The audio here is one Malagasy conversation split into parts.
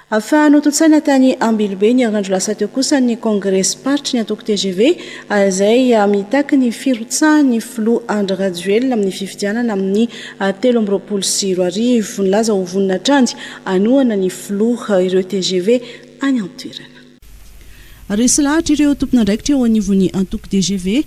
Fa notontosaina tany Ambilobe ny herinandro lasa teo kosa ny kongresim-paritry ny antoko tgv izay mitaky ny firotsahan'ny filoha Andry Rajoelina amin'ny fifidianana amin'ny 2023. Nilaza ho vonona hatrany hanohana ny filoha ireo tgv any an-toerana. Resy lahatra ireo tompon'andraikitra eo anivon'ny antoko tgv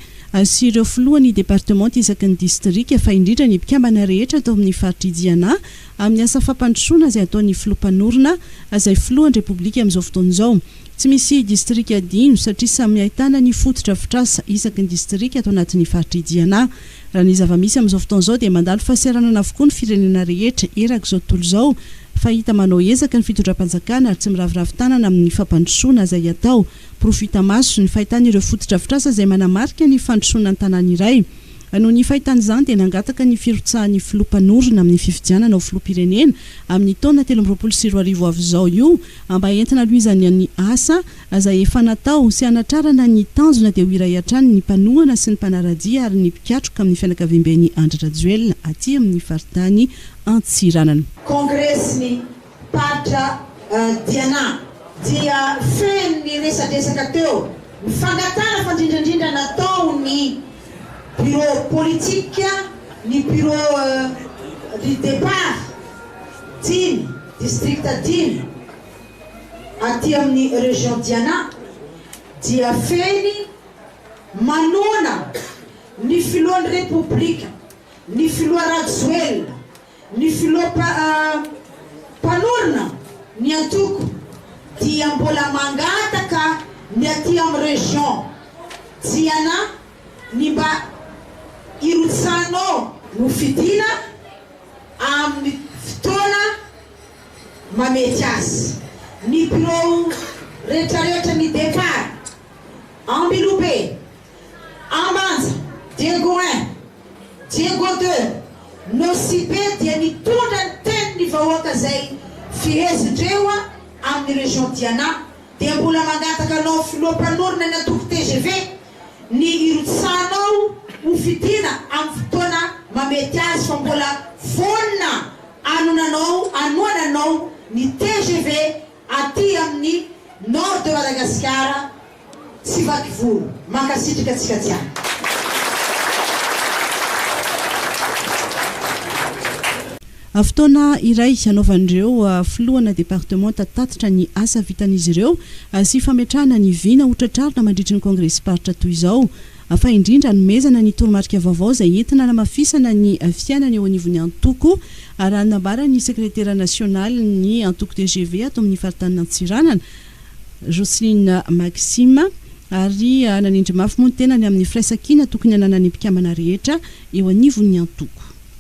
sy ireo filohan'ny departemanta isaky ny distrika fa indrindra ny mpikambana rehetra ato amin'ny faritr'i Diana amin'ny asa fampandrosoana izay ataon'ny filoha mpanorina izay filohan'ny Repoblika amin'izao fotoana izao. Tsy misy distrika adino satria samy ahitana ny fotodrafitrasa isaky ny distrika ato anatin'ny faritr'i Diana. Raha ny zava-misy amin'izao fotoana izao dia mandalo fahasahiranana avokoa ny firenena rehetra erak'izao tontolo izao fa hita manao ezaka ny fitondram-panjakana ary tsy miraviravy tanana amin'ny fampandrosoana izay atao. Porofo hita maso ny fahitana ireo fotodrafitrasa izay manamarika ny fandrosoana ny tanàna iray. Noho ny fahitana izany dia nangataka ny firotsahan'ny filoha mpanorina amin'ny fifidianana ho filoham-pirenena amin'ny taona 2023 ho avy izao io mba entina hanohizany ny asa izay efa natao sy hanatrarana ny tanjona dia ho iray hatrany ny mpanohana sy ny mpanara-dia ary ny mpikatroka amin'ny fianakaviamben'i Andry Rajoelina aty amin'ny faritany Antsiranana. Kongresin'ny Paritra Diana dia feno ny resadresaka teo ny fangatahana fa indrindra indrindra natao ny bureau politique, ny bureau du départ dimy, district dimy aty amin'ny région Diana dia feno manohana ny filohan'ny Repoblika Ny filoha Rajoelina, ny filoha mpanorina ny antoko dia mbola mangataka ny aty amin'ny région Diana ny mba hirotsahanao ho fidiana amin'ny fotoana mamety azy. Ny birao retraretra ny départ Ambilobe Ambanja, Diego un, Diego deux, Nosy Be dia nitondra ny tenin'ny vahoaka izay fihezindreo amin'ny région Diana dia mbola mangataka anao filoha mpanorina ny antoko tgv ny hirotsahanao ho fidiana amin'ny fotoana mamety azy fa mbola vonona hanonanao hanohana anao ny tgv aty amin'ny Nord de Madagascar Tsy vaky volo. Mankasitraka antsika jiaby. Fotoana iray hanaovan'ireo filohana departemanta tatitra ny asa vitan'izy ireo sy fametrahana ny vina ho tratrarina mandritry ny kongresim-paritra toy izao fa indrindra hanomezana ny toromarika vaovao izay entina hanamafisana ny fiainana eo anivon'ny antoko raha ny nambaran'ny sekretera nasionalin'ny antoko tgv ato amin'ny faritanin'Antsiranana Jocelyne Maxime, ary nanindry mafy moa ny tenany amin'ny firaisankina tokony hananan'ny mpikambana rehetra eo anivon'ny antoko.